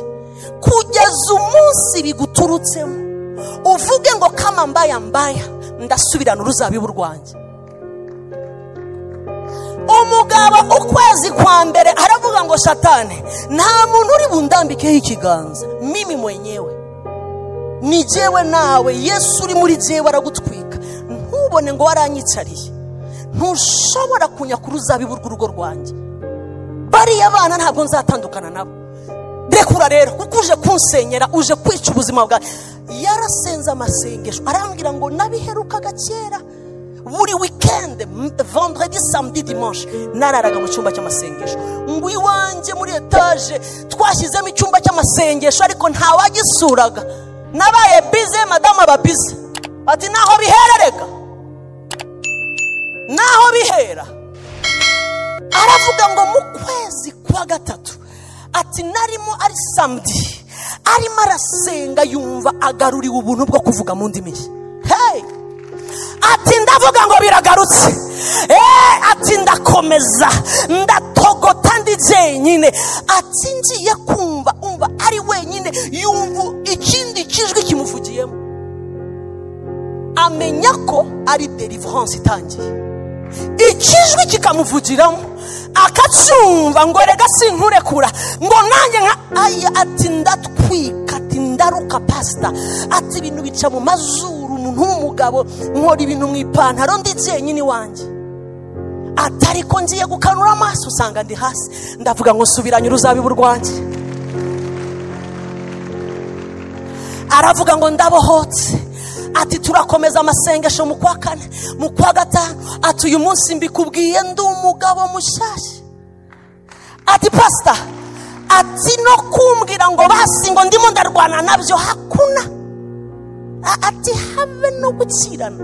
kugeza umunsi biguturutsemo, uvuge ngo kama mbaya mbaya ndasubirana uruzabibu rwanjye. Umugabo ukwezi kwa mbere aravuga ngo satani, nta muntu uri bundambikeho ikiganza, mimi mwenyewe ni jewe nawe. Yesu uri muri jewe aragutwika, ntubone ngo waranyicariye, ntushobora kunyaka uruzabibu rw'urugo rwanjye. Bariya bana ntabwo nzatandukana nabo. Rekura rero kuko uje kunsenyera, uje kwica ubuzima bwawe. Yarasenze amasengesho arambwira ngo nabiherukaga kera, buri weekend, vendredi, samedi, dimanche nararaga mu cyumba cy'amasengesho. Ngo iwanjye muri etage twashyizemo icyumba cy'amasengesho, ariko ntawagisuraga. Nabaye bize, madamu aba bize. Ati naho biherereka, naho bihera. Aravuga ngo mu kwezi kwa gatatu, ati narimo ari samedi, arimo arasenga yumva agaruriwe ubuntu bwo kuvuga mu ndimi. Hey! Ati ndavuga ngo biragarutse. Ati ndakomeza, ndatogota ndi jenyine. Ati ngiye kumva, umva ari wenyine, yumva ikindi kijwi kimuvugiyemo, amenya ko ari deliverance itangiye. Ikijwi kikamuvugiramo, akacyumva ngo rega sinkurekura, ngo nanjye nka aya. Ati ndatwika, ati ndaruka pastor, ati ibintu bica mu mazuru, umuntu w'umugabo nkora ibintu mu ipantaro ndi jenyine iwanjye. Atari ko ngiye gukanura amaso usanga ndi hasi, ndavuga ngo nsubiranye uruzabibu rwanjye. Aravuga ngo ndabohotse. Ati turakomeza amasengesho mu kwa kane, mu kwa gatanu. Ati uyu munsi mbikubwiye ndi umugabo mushyashya. Ati pastor, ati no kumbwira ngo basi ngo ndimo ndarwana nabyo hakuna. Ati habe no gukirana.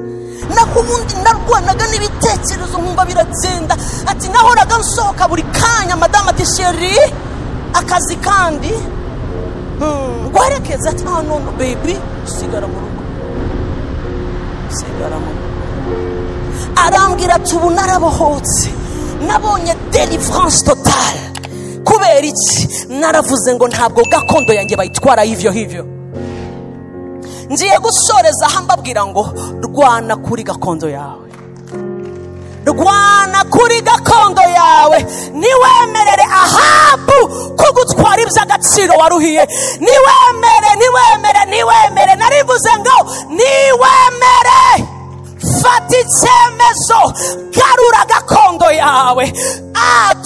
Naho ubundi narwanaga n'ibitekerezo nkumva biragenda. Ati nahoraga nsohoka buri kanya, madamu ati chéri akazi kandi guherekeza. Ati no no baby, sigara mu rugo, sigara mu rugo. Arambwira ati ubu narabohotse, nabonye deliverance totale. Kubera iki? Naravuze ngo ntabwo gakondo yanjye bayitwara hivyo hivyo. Ngiye gusoreza aha mbabwira ngo rwana kuri gakondo yawe, rwana kuri gakondo yawe. Niwemerere Ahabu kugutwara iby'agaciro waruhiye. Niwemere, niwemere, niwemere. Narivuze ngo niwemere. Fata icyemezo, garura gakondo yawe.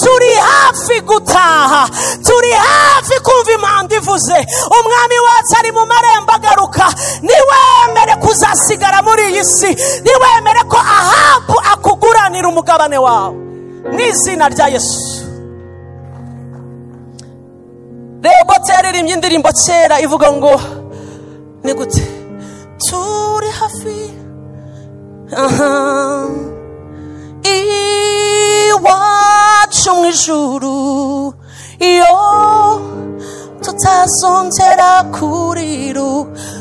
Turi hafi gutaha, turi hafi kumva impanda ivuze. Umwami wacu ari mu marembo agaruka. Niwemere kuzasigara muri iyi si, niwemere ko Ahabu akuguranira umugabane wawe mu izina rya Yesu. Rehobote yaririmbye indirimbo kera ivuga ngo ni gute turi hafi iwacu mu ijuru, iyo tutazongera kurira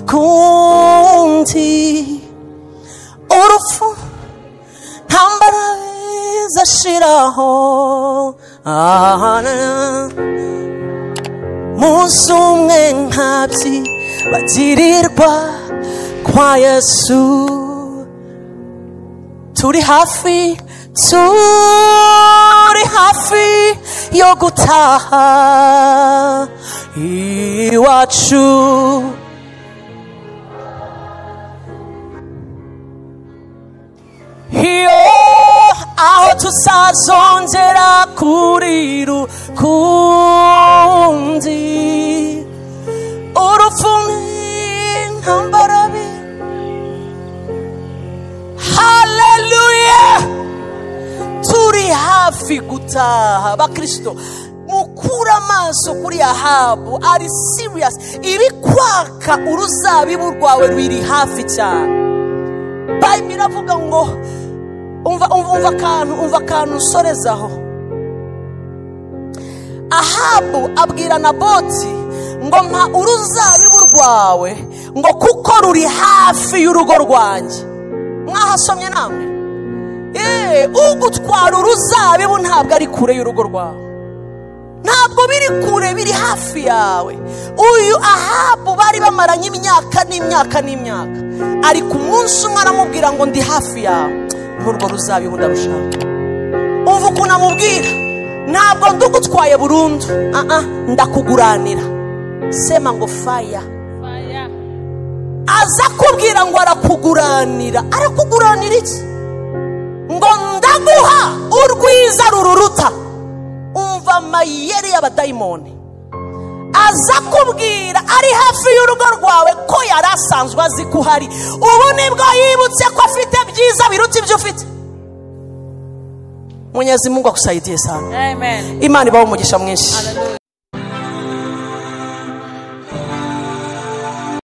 ukundi. Urupfu ntambara izashiraho, munsi umwe nkabyi bagirirwa kwa Yesu. Turi hafi, turi hafi yo gutaha iwacu. Iyo aho tuzazongera kurira ukundi. Urupfu n'intambara bi. Haleluya! Turi hafi gutaha. Bakristo, mukura amaso kuri Ahabu, ari serious. Ibikwaka uruzabibu rwawe rwiri hafi cyane. Bible iravuga ngo umva umva akantu, umva akantu nsorezaho. Ahabu abwira Naboti ngo mpa uruzabibu rwawe, ngo kuko ruri hafi y'urugo rwanjye. Mwahasomye namwe? Ugutwara uruzabibu ntabwo ari kure y'urugo rwawe, ntabwo biri kure, biri hafi yawe. Uyu Ahabu bari bamaranye imyaka n'imyaka n'imyaka, ariko umunsi umwe aramubwira ngo ndi hafi yawe, nk'urwo ruzabibu ndarushaka. Umva ukuntu amubwira, ntabwo ndugutwaye burundu, ndakuguranira. Sema ngo fire. Aza kubwira ngo arakuguranira. Arakuguranira iki? Ngo ndaguha urwiza rururuta. Umva amayeri y'abadayimoni. Aza kubwira ari hafi y'urugo rwawe ko yari asanzwe azi ko uhari. Ubu nibwo yibutse ko afite byiza biruta ibyo ufite. Mwenyezi Mungu akusaidie sana. Amen. Imana ibahe umugisha mwinshi. Hallelujah.